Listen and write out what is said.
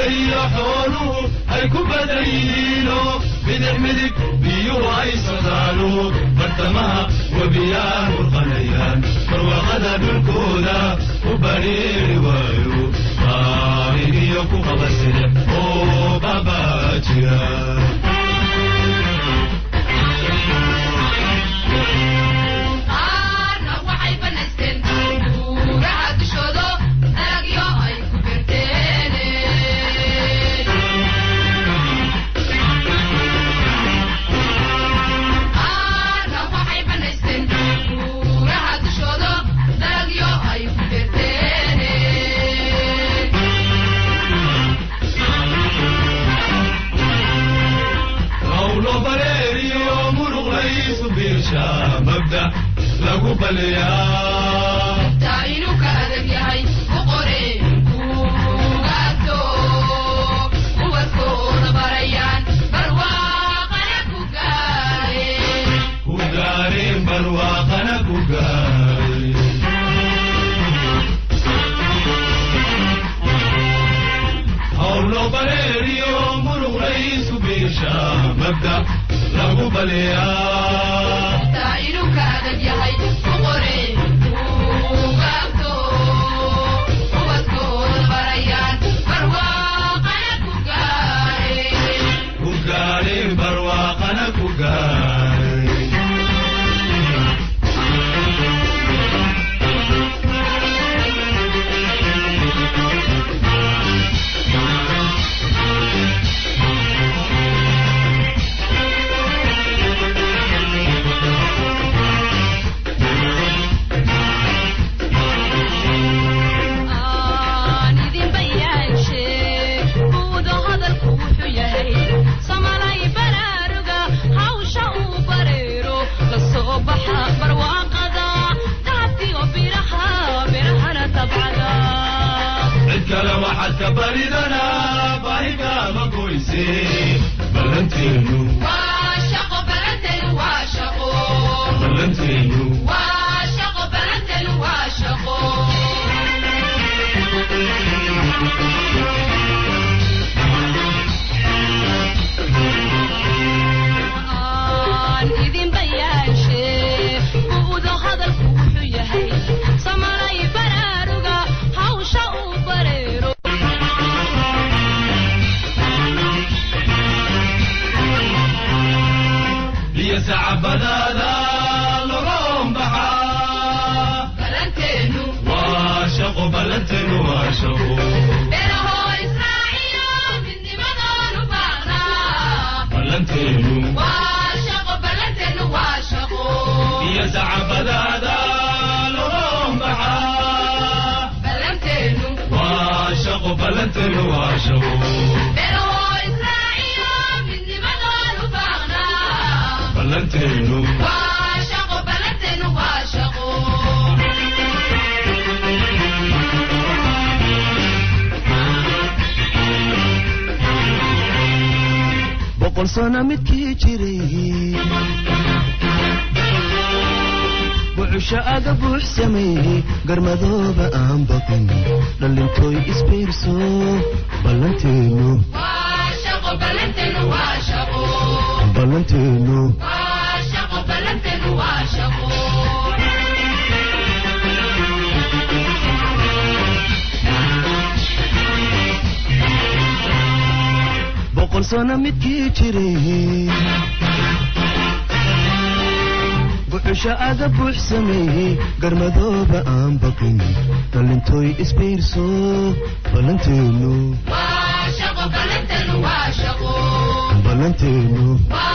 Geeliyo xooluhu ay ku badan yihiino, bidix midig biyuhu ay socdaano, bartamaha webiyaan burqanayaan, barwaaqada dhulkooda u bariiri waayo, baahigiyo ku qaba silix oo baabaa jira. Qaarna waxay banaysteen buuraha dushoodo, dalagyo ay ku beerteen. Qaarna waxay banaysteen buuraha dushoodo, dalagyo ay ku beerteen. Hawlo bareeriyo muruq laysu biirsha, mabda lagu baliyaa. Taa inuu ka adag yahay u qoreen buugaagto, ubadkooda barayaan, barwaaqana ku gaareen. Ku gaareen, barwaaqana ku gaareen. Hawlo bareeriyo muruq laysu biirsha, mabda lagu baliyaa. Taa inuu ka adag yahay u qoreen buugaagto, ubadkooda barayaan, barwaaqana ku gaareen. Ku gaareen, barwaaqana ku gaareen. Aan idin bayaanshe buudo hadalku wuxuu yahay, samalay baraaruga hawsha uu bareero, la soo baxa barwaaqada dahabkiyo biraha, birahana tabcada. Cid kale waxaad ka baridanaa baahi kaama goyse, ballanteenu Waa shaqo balanteenu, waa shaqo. Ballanteenu Waa shaqo balanteenu, waa shaqo. Aan idin bayaanshe buudo hadalku wuxuu yahay, samalay baraaruga hawsha uu bareero. Biyo sacabadaada loga ombaxaa. Balanteenu Waa shaqo, ballanteenu waa shaqo. Beeraho Israaciyo midnimadoonu baaqnaa. Ballanteenu Waa shaqo balanteenu, waa shaqo. Biyo sacabadaada loga ombaxaa. Balanteenu Waa shaqo, ballanteenu waa shaqo. Beeraho Israaciyo midnimadoonu baaqnaa. Ballanteenu Waa shaqo balanteenu, waa shaqo. 100 sano midkii jiray, bucusho aga buux sameeyey, garmadooba aan baqin, dhallintooy isbiirso, ballanteenu Waa shaqo balanteenu, waa shaqo. Ballanteenu Waa shaqo balanteenu, waa shaqo. 100 sano midkii jiray, bucusho aga buux sameeyey, garmadooba aan baqin, dhallintooy isbiirso, ballanteenu Waa shaqo balanteenu, waa shaqo. Ballanteenu Waa